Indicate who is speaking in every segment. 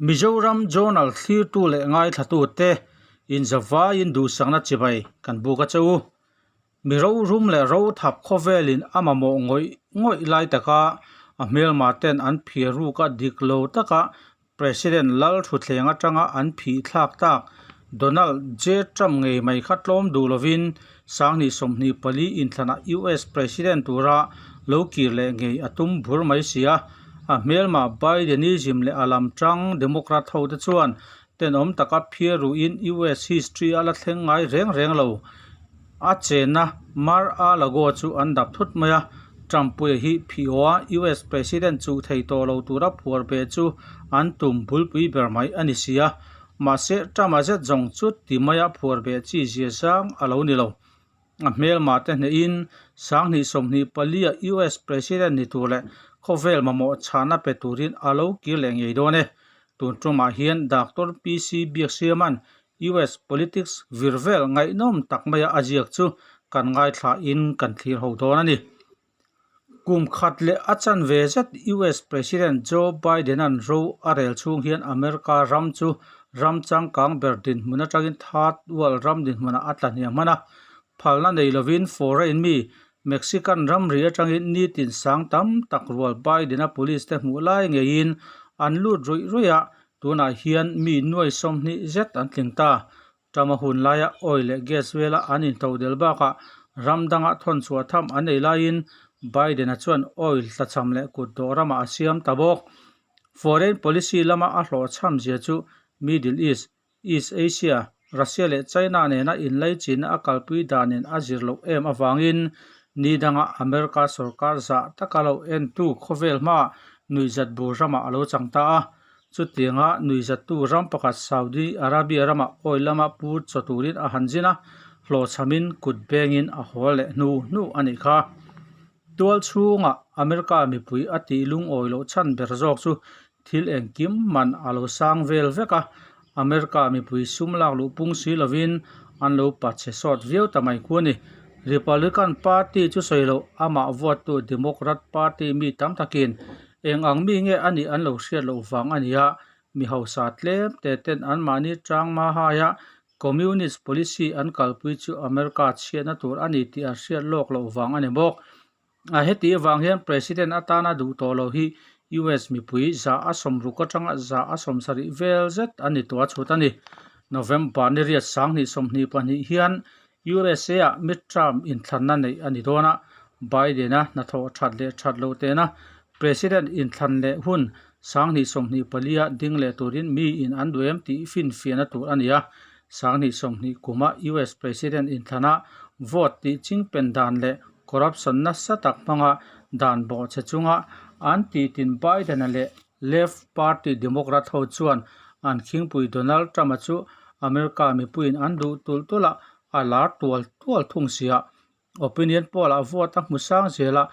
Speaker 1: Mizoram Journal thlirtu leh ngaithlatute inzavaiin duhsakna chibai kan buk a che u. Mi rorum leh rothap khawvelin a mamawh ngawih ngawih lai taka a hmelma ten an phiar ruk a dik lo taka President lal thutthleng atanga an phih thlak tak Donald J Trump ngei mai kha tlawm duh lovin 2024 inthlanah US President tura lo kir leh ngei a tum bur mai si a. A hmelma Bidenism leh a lam tang Democrat hote chuan tenawm taka phiar ruhin US history a la thleng ngai reng reng lo. A chenna Mar-a-Lago chu an dap thut mai a, Trump-puia hi phih-aw a US President chuh thei tawh lo tura phuar ve chu an tum bulpui ber mai a ni si a. Mahse, Trump-a zet zawng chu ti maia phuar ve chi zia zang a lo ni lo. A hmelma te hnehin 2024-a US President ni tur leh khawvel mamawh chhahna pe turin a lo kir leh ngei dawn e. Tun tumah hian Doctor PC Biaksiama'n US politics vir vel ngaihnawm tak maia a ziak chu kan ngaithlain kan thlir ho dawn a ni. Kum khat leh a chanve zet US President Joe Biden-a'n ro a rel chhung hian America ram chu ram changkang ber dinhmun atangin Third World ram dinhmunah a tla hniam hman a. Phalna nei lovin foreign mi Mexican ramri atangin nitin sang tam tak rual Biden-a police te hmuh lai ngeiin an lut ruih ruih a, tunah hian mi nuai 20 zet an tling ta. Trump-a hun laia oil leh gas vela an intodel bakah ram danga thawn chhuah tham an nei laiin Biden-a chuan oil tlachham leh kut dawh ramah a siam ta bawk. Foreign policy lama a hlawhchham zia chu Middle East, East Asia, Russia leh China nena inlaichinna a kalpui danin a zir loh em avangin ni danga America sorkar zah taka lo entu khawvel hmaah nuihzat bur ramah a lo chang ta a. Chutianga nuihzattu ram pakhat Saudi Arabia ramah oil lama pu chaw turin a han zin a, hlawhchhamin kut bengin a haw leh hnu hnu a nih kha. Tual chhungah America mipui a tih lungawi loh chhan ber zawk chu thil engkim man a lo sang vel vek a, America mipui sum lak luh pung si lovin an lo pachhe sawt viau ta mai khu a ni. Republican Party chu sawi loh amah vuattu Democrat Party mi tam takin Eng ang mi nge a nih an lo hriat loh vang a nia, mi hausa tlem te ten anmahni tang mahaia Communist policy an kalpui chu America chhiatna tur a ni tih an hriat lawk loh vang a ni bawk. A heti avang hian President atana duh tawh lo hi US mipui 60% atanga 70% vel zet an ni tawh a chhut a ni. November ni riat 2022 hian USA ah midterm inthlanna neih a ni dawn a, Biden-a hnathawh that leh that loh tena President inthlan leh hun 2024 ah ding leh turin miin an duh em tih finfiahna tur a ni a. 2020 kuma US President inthlana vote tih chingpen dan leh corruption nasa tak hmanga dan bawhchhe chunga an tihtin Biden-a leh Left Party Democrat ho chuan an khingpui Donald Trump-a chu America mipuiin an duh tulh tulh a, a lar tual tual thung si a. Opinion poll-ah vote a hmu sang zel a,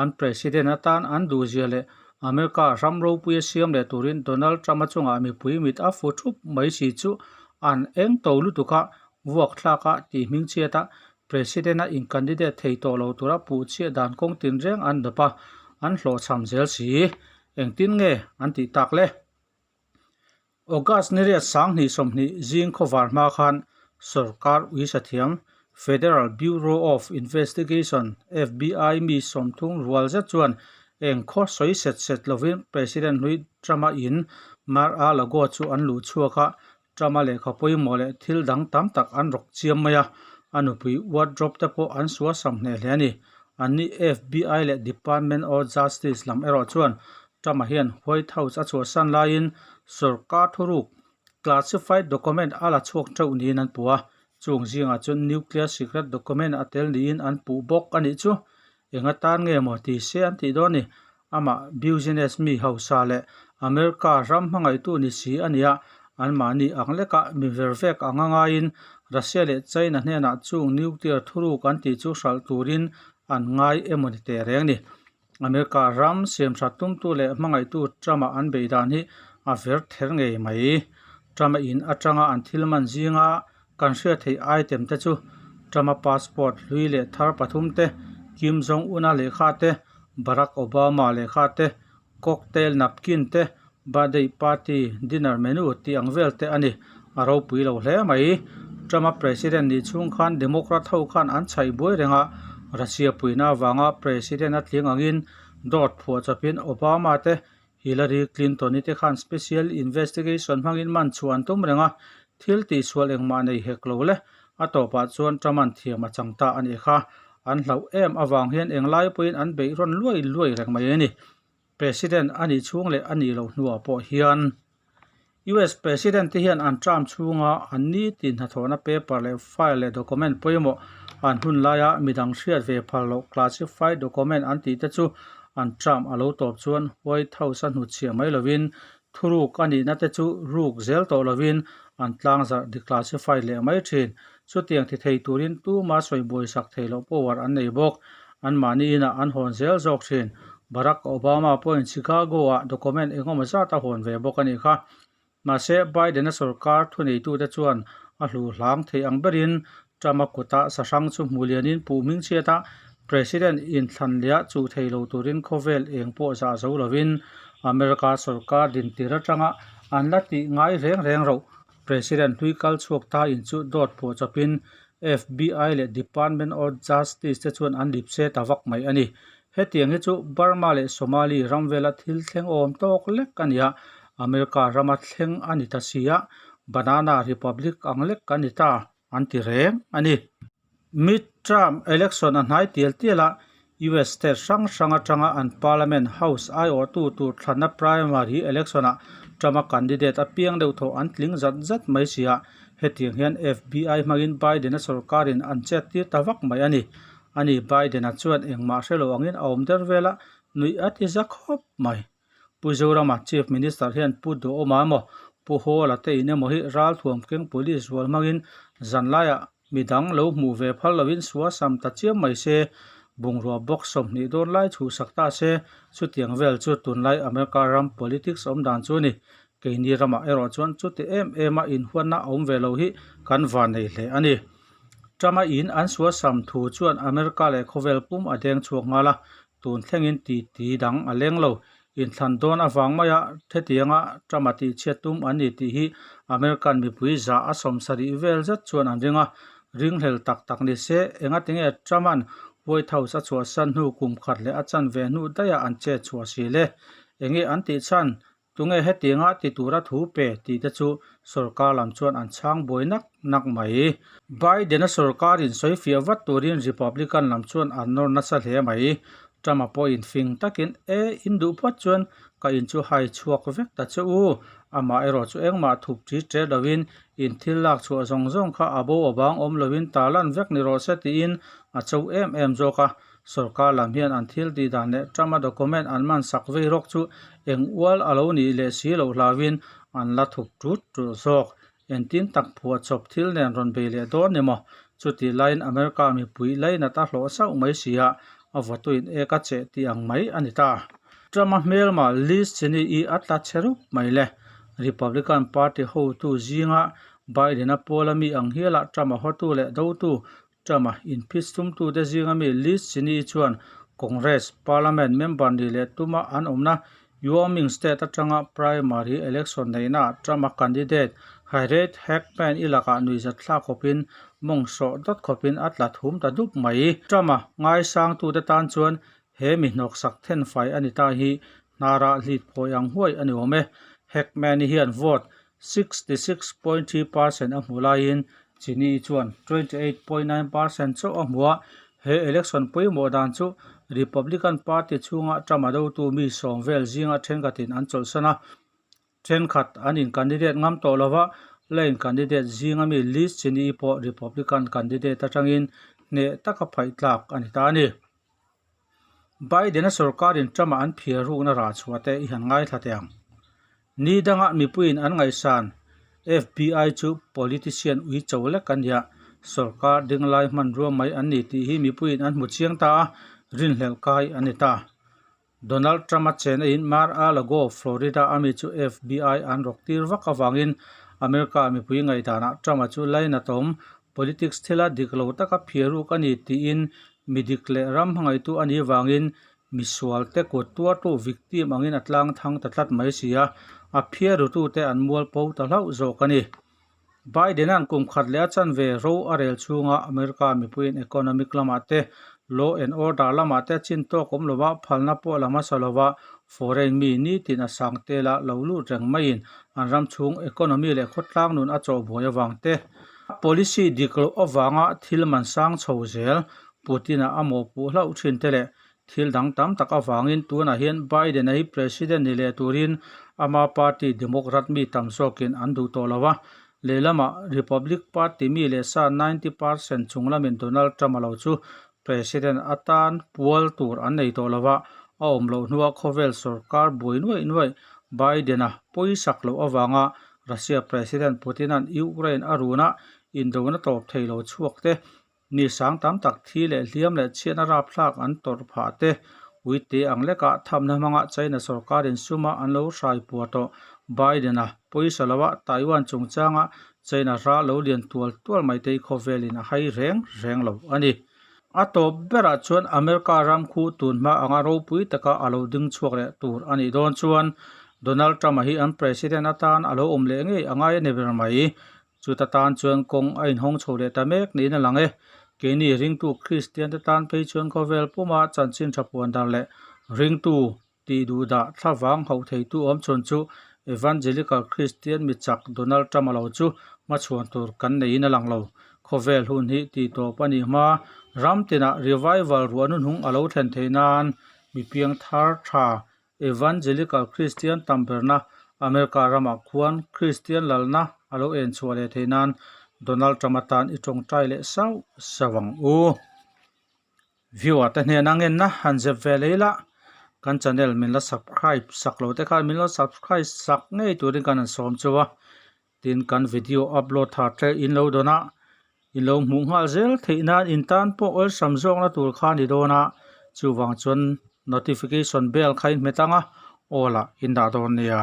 Speaker 1: an President atan an duh zia leh America ram ropui a siam leh turin Donald Trump-a chungah mipui mit a fu thup mai si chu an eng to lutuk a, vuak thlak a tih hmingchhiat a, President-a in-candidate thei tawh lo tura puh chhiah dan kawng tinreng an dawp a, an hlawhchham zel si. Engtin nge an tih tak le? August ni riat 2020 zing khawvar hma khan sorkar uisathiam Federal Bureau of Investigation, FBI, mi 30 rual zet chuan eng khaw sawi set set lovin President hlui Trump-a in Mar-a-Lago chu an luh chhuak a, Trump-a lehkha pawimawh leh thil dang tam tak an rawk chiam mai a, a nupui wardrobe te pawh an suasam hneh hle a ni. Anni FBI leh Department of Justice lam erawh chuan Trump-a hian White House a chhuahsan laiin sorkar thuruk classified document a la chhuak teuh niin an puh a, chung zingah chuan nuclear secret document a tel niin an puh bawk a nih chu. Eng atan nge maw ti se an tih dawn ni? Amah business mi hausa leh America ram hmangaihtu ni si a nia, anmahni ang lekah mi ver vek anga ngaiin Russia leh China hnenah chung nuclear thuruk an tih chu hralh turin an ngai emaw ni teh reng ni. America ram siamthat tumtu leh hmangaihtu Trump-a an beih dan hi a ver ther ngei mai. Trump-a in atanga an thil man zinga kan hriat theih item te chu Trump-a passport hlui leh thar pathum te, Kim Jong-un-a lehkha te, Barack Obama lehkha te, cocktail napkin te, Birthday party dinner menu tih ang vel te a ni. A ropui lo hle mai. Trump-a president nih chhung khan Democrat ho khan an chhaih buai reng a, Russia puihna avanga president a tling angin dawt phuah chawpin Obama te Hillary Clinton-i te khan special investigation hmangin man chhuah an tum reng a, thil tihsual engmah nei hek lo le. A tawpah chuan Trump-a'n thiam a chang ta a nih kha. An hlauh em avang hian englai pawhin an beih rawn luai luai reng mai a ni. President a nih chhung leh a nih loh hnuah pawh hian US President te hian an term chhunga an nitin hnathawhna paper leh file leh document pawimawh an hun laia midang hriat ve phal loh classified document an tih te chu an term a lo tawp chuan White House a hnutchhiah mai lovin thuruk a nihna te chu ruk zel tawh lovin an tlangzarh declassified leh mai thin. Chutiang ti thei turin tuma sawi buaisak thei loh power an nei bawk. Anmahni inah an hawn zel zawk thin. Barack Obama pawhin Chicago-ah document engemaw zat a hawn ve bawk a nih kha. Mahse, Biden-a sorkar thuneitute chuan a hlu hlang thei ang berin Trump-a kuta sahrang chu hmu lianin puh hming chhiat a, President inthlan leh chuh thei lo turin khawvel eng pawh zah zo lovin America sorkar dintir atanga an la tih ngai reng reng roh. President hlui kal chhuak ta in chu dawt phuah chawpin FBI leh Department of Justice te chuan an lip se ta vak mai a ni. Hetiang hi chu Burma leh Somali ram vela thil thleng awm tawk lek a ni a, America rama thleng a ni ta si a, Banana Republic ang lek kan ni ta an ti reng a ni. Mid-term election a hnai tial tial a, US state hrang hrang atanga an parliament house aiawhtu tur thlanna primary election-ah Trump-a candidate a piang deuh thawh an tling zat zat mai si a, hetiang hian FBI hmangin Biden-a sorkarin an chet tir ta vak mai a ni. Ani Biden-a chuan engmah hre lo angin a awm der vel a, nuih a ti za khawp mai. Pu Zorama Chief Minister hian Pu Duhawma emaw Pu Hawla te in emaw hi ralthuam keng Police rual hmangin zanlaiah midang lo hmuh ve phal loin suasam ta chiam mai se, bungrua box 20 dawn lai chhuhsak ta se, chutiang vel chu tunlai America ram politics awm dan chu a ni. Keini ramah erawh chuan chuti em ema inhuatna a awm ve lo hi kan van nei hle a ni. Trump-a in an suasam thu chuan America leh khawvel pum a deng chhuak nghal a, Tun thlengin titi dang a leng lo. Inthlan dawn avang maia hetianga Trump-a tihchhiat tum an ni tih hi American mipui zah a 70 vel zet chuan an ring a. Ringhlel tak tak ni se, engatinge Trump-a'n White House a chhuahsan hnu kum khat leh a chan ve hnu daihah an chet chhuah si le? Enge an tih chhan? Tunge hetianga ti tura thu pe tih te chu sorkar lam chuan an chhang buai nak nak mai. Biden-a sorkarin sawi fiah vat turin Republican lam chuan an nawr nasa hle mai. Trump-a pawhin fing takin, E, in duh phawt chuan ka in chu hai chhuak vek ta che u. Amah erawh chu engmah thup ṭi ṭe lovin in thil lak chhuah zawng zawng kha a bo a bang awm lovin tarlan vek ni rawh se tiin a cho em em zawk a. Sorkar lam hian an thil tih dan leh Trump-a document an man sak vei rawk chu eng ual a lo nih leh si loh hlauhin an la thup tut tut zawk. Engtin tak phuahchawp thil nen rawn bei leh dawn ni maw? Chutih laiin America mipui lainat a hlawh sauh mai si a, a vawtuin ek a cheh tih ang mai a ni ta. Trump-a hmelma Liz Cheney-i a tla chhe rup mai le. Republican Party hotu zinga Biden-a pawla mi ang hialah Trump-a hotu leh dotu Trump-a inphistumtute zinga mi Liz Cheney chuan Congress, Parliament, member nih leh tuma an awmna Wyoming state atanga primary election neihnaah Trump-a candidate Harriet Hageman-i lakah nuihzat thlak khawpin mawng sawh dawt khawpin a tla thum ta dup mai. Trump-a ngaisangtute tan chuan he mi hnawksak thenfai a ni ta hi hnarah hlit phawi ang huai a ni awm e. Hageman-i hian vote 66.3 percent a hmuh laiin Cheney chuan 28.9 percent chauh a hmu a, he election pawimawh dan chu Republican Party chhunga Trump-a dotu mi 10 vel zinga thenkhatin an chawlhsan a, thenkhat an in candidate ngam tawh lova, la in candidate zinga mi Liz Cheney pawh Republican candidate atangin hneh taka phaih tlak a ni ta a ni. Biden-a sorkarin Trump-a an phiar rukna rah chhuah te i han ngaithla teh ang. Ni danga mipuiin an ngaihsan FBI chu politician ui cho lek a nia, sorkar dinglai hmanrua mai an ni tih hi mipuiin an hmu chiang ta a, rinhlelh kai a ni ta. Donald Trump-a chena in Mar-a-Lago, Florida a mi chu FBI an rawk tir vak avangin America mipui ngaihdanah Trump-a chu lainatawm politics thila dik lo taka phiar ruk a ni tiin mi dik leh ram hmangaihtu a nih vangin misual te kut tuartu victim angin a tlang thang ta tlat mai si a. a phiarutute an mualpho ta hlauh zawk a ni. Biden-a'n kum khat leh a chanve ro a rel chhunga America mipuiin economic lamah te, law and order lamah te chin tawk awm lova phalna pawh la hmasa lova foreign mi nitin a sang tela lo lut reng maiin an ram chhung economy leh khawtlang nun a chawhbuai avang te, policy dik loh avanga thil man sang chho zel Putin-a a mawhpuh hlauh thin te leh Thil dang tam tak avangin tunah hian Biden-a hi President ni leh turin ama party Democrat mi tam zawkin an duh tawh lo a, lehlamah Republic Party mi leh sa 90 percent chung lamin Donald Trump-a lo chu President atan pual tur an nei tawh lo a, a awm loh hnua khawvel sorkar buai nuaih nuaih Biden-a pawisak loh avanga Russia President Putin-a'n Ukraine a runa indona tawp thei lo chhuak te Mi sang tam tak thi leh hliam leh chhiatna rapthlak an tawrh phah te, uite ang lekah thamna hmanga China sorkarin suma an lo hrai puah tawh Biden-a pawisa loa Taiwan chungchanga China hra lo lian tual tual mai te hi khawvelin a hai reng reng lo a ni. A tawp berah chuan America ram khu tun hma anga ropui taka a lo ding chhuak leh tur a nih dawn chuan Donald Trump-a hi an President atan a lo awm leh ngei a ngai a ni ber mai. Chuta tan chuan kawng a inhawng chho leh ta mek niin a lang e. Keini ringtu Kristiante tan phei chuan khawvel puma chanchin tha puan dar leh ringtu tih duhdah thlavang hauh theitu awm chhun chu Evangelical Kristian mi chak Donald Trump-a lo chu hmachhuan tur kan neiin a lang lo. Khawvel hun hi tih tawp a nih hma ram tinah revival ruah hnuhnung a lo thlen theih nan mi piang thar tha Evangelical Kristian tam berna America ramah khuan Kristian lalna a lo en chhuah leh theih nan Donald Trump atan i tawngtai leh sauh sauh ang u. Viewer te hnena ngenna han zep ve leh ila kan channel min la subscribe sak lo te khan min lo subscribe sak ngei turin kan han sawm chu a. Tin kan video upload thar te in lo dawn a, in lo hmuh nghal zel theih nan in tan pawh awlsam zawkna tur kha a ni dawn a, chuvang chuan notification bell kha in hmet ang a, aw lah in dah dawn nia.